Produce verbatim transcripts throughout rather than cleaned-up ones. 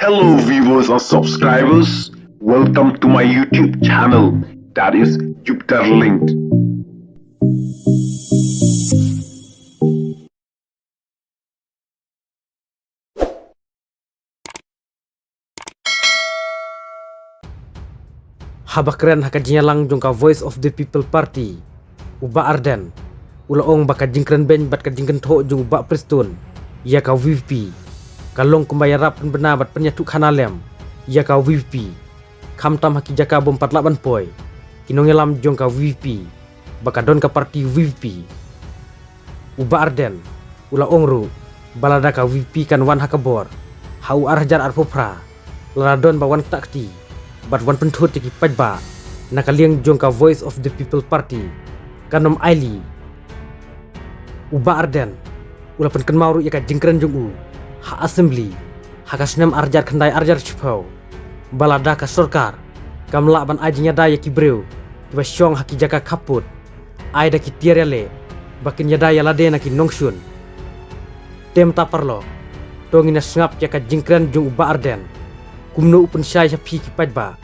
Hello viewers and subscribers, welcome to my YouTube channel, that is Jupiter Linked. Haba kren ha ka jingïalang jong ka Voice of the People Party, u Bah Ardent u la ong ba ka jingkren beiñ bad ka jingkren thoh jong u Bah Prestone ïa ka V P P ka long kumba ïarap pynbna bad pynïathuh khana lem ïa ka V P P, khamtam ha ki jaka bym pat lah ban poi ki nongïalam jong ka V P P ba ka don ka party V P P. U Bah Ardent u la ong ruh ba lada ka V P P kan wan ha ka bor ha u ar hajar arphew phra, lada don ba wan ktah kti bad wan pynthut ïa ki paidbah na ka liang jong ka Voice of the People Party, kan ym ailad. U Bah Ardent u la pynkynmaw ruh ïa ka jingkren jong u ha Assembly ha ka snem ar hajar khyndai ar hajar shiphew ba lada ka sorkar kam lah ban ai jingïada ïa ki briew kiba shong ha ki jaka khappud, ai da ki tiar ïaleh ba kin ïada ïa lade na ki nongshun. Te mynta paralok, to ngin ïa sngap ïa ka jingkren jong u Bah Ardent kumno u pynshai sha phi ki paidbah.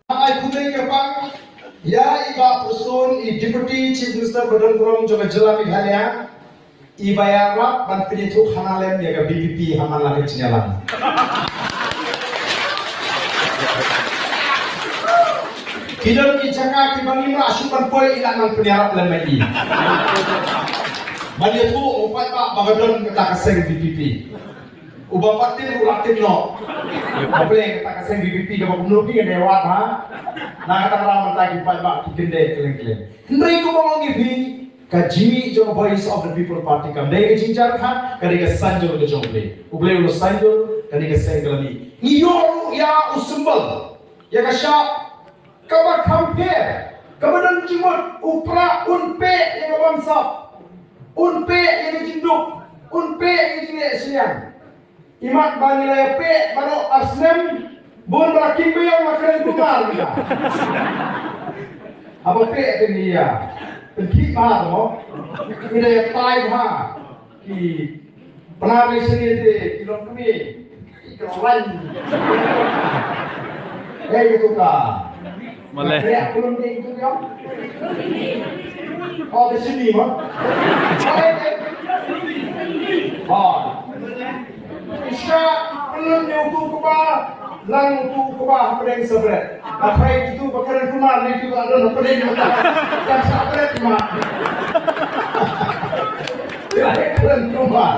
Ai khublei kyrpang ïa i Bah Prestone, i Deputy Chief Minister ba don burom jong ka jylla Meghalaya, iba ïarap ban pynïathuh khana lem ïa ka V P P ha man la ka jingïalang. Ki don ki jaka kiba ngim lah shuh ban poi, i lah nang pynïarap lem ma i. Ban ïathuh u paidbah ba ka don kata ka seng V P P. Uba pat tim u lah tim noh. Hapdeng kata ka seng V P P kaba kumno phi ka dei wad ha. Na kata ka daw mynta ki paidbah ki kyndit kylleng kylleng. Hynrei kumba ong ïa phi, ka jingmih jong ka Voice of the People Party kam dei ka jingjia khat, ka dei ka saiñdur ka jong U Blei. U Blei u la saiñdur, ka dei ka seng ka la mih. Ngi ïoh ruh ïa u symbol, ïa ka shap kaba kham pher, kaba don jingmut, u prah un peh ïa ka bamsap, un peh ïa ka jingduk, un peh ïa ka jingleh synñiang. Imat ba ngi la ïa peh baroh ar snem, bun ba la kim ba ïa ma kren kumar ngi la. Haba peh te ngi ïa pynthih bha mo. Ngi la ïa tai bha. Ki pynari sini te ki long kmie. Ki long lain. Eh, gitu ka. Maleh. Ka peh aku long ding tu ïa. Oh, di sini mo. Oh. Isha, pynlun ïa utu u kba, lang utu u kba hapdeng sa bret. Hynrei kitu ba kren kumar ne kitu ba don hapdeng mata. Kan sa bret kumar. Kren kumar.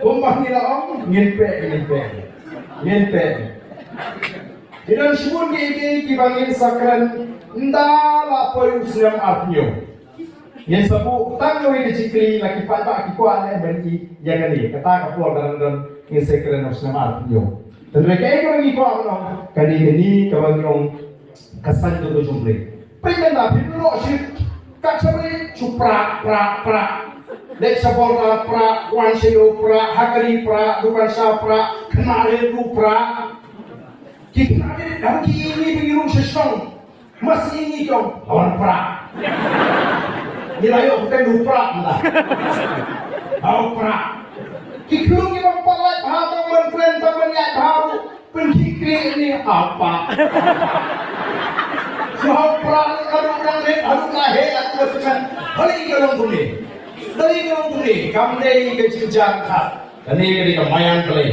Kumba ngi la ong, ngin peh, ngin peh. Ngin peh. Ki don shibun kiei kiei kiba ngin sa kren ynda la poi u snem arphew. Ngin sa buh tang kawei ka jingkylli, la ki paidbah ki kwah ne em ban ïohi ïa kane. Kata ka por ka dang don, ngin sa kren ha u snem arphew. Hynrei kaei kaba ngi kwah ban ong, kane kane kaba ngi ong ka saiñdur ka jong U Blei. Peit mynta phi ïoh shit, kat shaba ïeit shu prah, prah, prah. Leit sha bordar prah, wan sha ïew prah, ha kali prah, dukan sha prah, khynnah rit ruh prah. Ki khynnah rit, ha ki ïing ki ïing ki rung sha shnong. Mas ïing ki jong, hawan prah. Ngi la ïoh pynten u prah mynta. Haw prah. Ki khlung ki bym pat lait bha tang ban kren tang ban ïaid bha ruh. Pynkhih krieh ni apa. Shu haw prah ni ka duk nang rit, haduh la heh la tuh sngewthuh. Balei ka long kumne? Balei ka long kumne? Kam dei ka jingjia khat. Kane ka dei ka maïan Blei.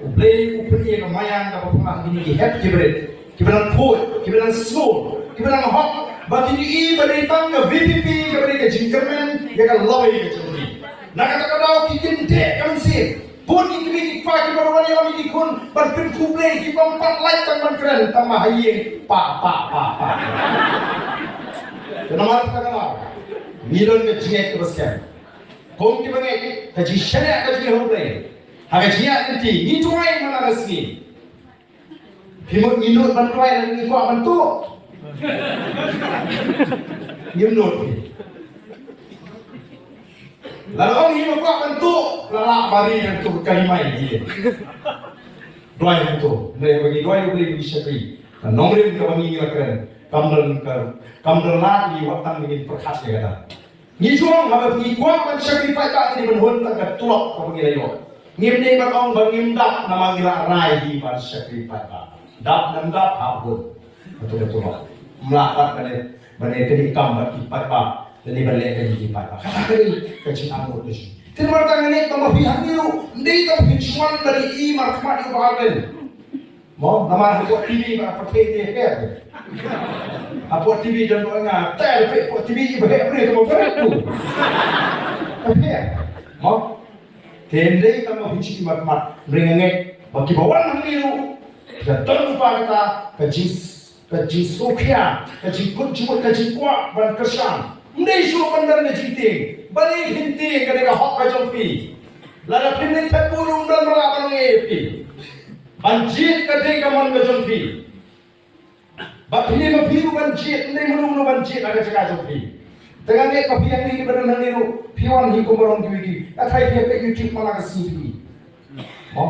U Blei u pynïeng ka maïan kaba pynlong kine ki hep ki bret, kiba nang khuid, kiba nang sngur, kiba nang hok, ba kin ïohi ba dei tang ka V P P kaba dei ka jingkyrmen ïa ka lawei ka jong ki. Na kata ka daw ki kyndit ka mynsiem. Bun ki kmie ki kpa kiba wan ïalam ïa ki khun ban pynkhublei, ki bym pat lait tang ban kren, tang ma ha ïing, pa, pa, pa, pa. Te namar kata ka daw ngi don ka jingngeit kaba skhem. Kum kiba ngeit ka jingshaniah ka jong U Blei. Ha ka jingïaid lynti ngi duwai man la ka sngi. Phi mut ngi nud ban duwai lane ngi kwah ban tuh? Ngim nud phi. Lada ong ngi kwah ban tuh, la lah bari ban tuh ka hima ïa ngi. Duwai ban tuh. Hynrei haba ngi duwai U Blei ngi shakri. Ka nongrim kaba ngi la kren kam don ka, kam don lad ngi wat tang ngi pyrkhat ïa kata. Ngi ju ong haba ngi kwah ban shakri paidbah ngi dei ban hun tang ka tulop kaba ngi la ïoh. Ngim dei ban ong ba ngim dap namar ngi la rai hi ban shakri paidbah. Dap nam dap ha bun. Betul betul. Mla pat bane bane kini kam bad ki paidbah. Lane ban leh kini ki paidbah. Kata kini ka jingangnud ka jong. Tin mar tang ne tang ba phi hangne ruh. Ndei tang phi chuan bad i mar khmat i ba ben. Mo, namar ha pok T V ba pok T V te pher. Ha pok T V don ba nga ter pe pok T V i ba he pre to ba tu. Pher. Mo. Te ndei tang ba phi chi mat mat ring nge ba ki ba wan hangne ruh. Ka don upa kata ka jing ka jingsngewkhia ka jingkut jingmut ka jingkwah ban kyrshan. Ndei shuh ban don ka jingtieng. Ba dei jingtieng ka dei ka hok ka jong phi. Lada phi ne thep burom don ba la ban nge phi. Ban jied ka dei ka mon ka jong phi. Ba phi ne ma phi ruh ban jied, ne mano mano ban jied ha ka jaka jong phi. Te nga ngeit ba phi hangne ki ba don hangne ruh, phi wan hi kum ba long kiwei ki. Nga tharai phi ha ka YouTube ma la ka sngi phi. Mo.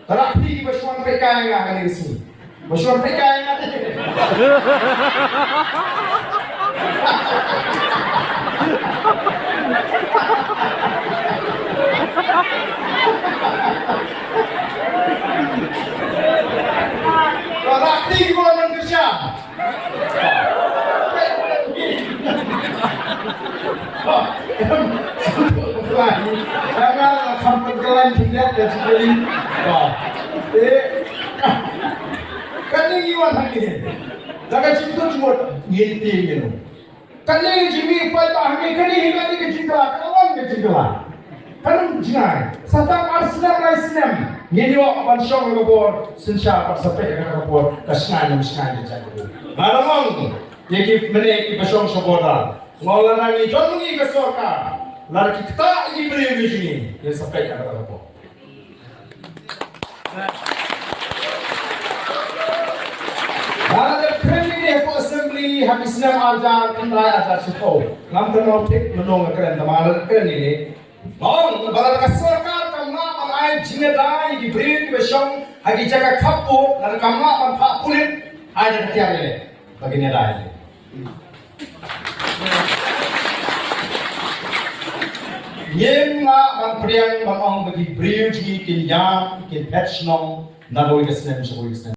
Tara phi ki ba shuwa peit kai nga hangne ka sngi. Ba shuwa peit kai nga. Ba la ti ko nang kyrshan. Ba la kham pynkylla pynïap ka jingkylli. Ba. Eh. Kane ngi wan hangne. Da ka jingkut jingmut ngin tieng ngin. Kane ka jingmih paidbah hangne kane hi kane ka jingkylla, ka long ka jingkylla. Kan ym jngai. Sa tang ar snem lai snem ngin ïoh ban shong ha ka bor synshar bad sa peit ha ka bor ka shngaiñ ym shngaiñ ka jait ka bor. Nga la ong ïa ki mane ki ba shong sha border. Nga ong lada ngi don ngi ka sorkar, lada ki ktah ïa ki briew ngi jngi, ngin sa peit ha ka bor. Nga la dep kren ïa kane hapoh Assembly ha ki snem ar hajar khyndai ar hajar shiphew. Ngam kynmaw thik mynno nga kren, tangba nga la dep kren ïa kane. Nga ong ba lada ka sorkar kam lah ban ai jingïada ïa ki briew kiba shong ha ki jaka khappud, lada kam lah ban phah pulit, ai da ka tiar ïaleh ba kin ïada ïa ki. Ngim lah ban pdiang ban ong ba ki briew jong ngi kin ïap, kin phet shnong na kawei ka snem sha kawei ka snem.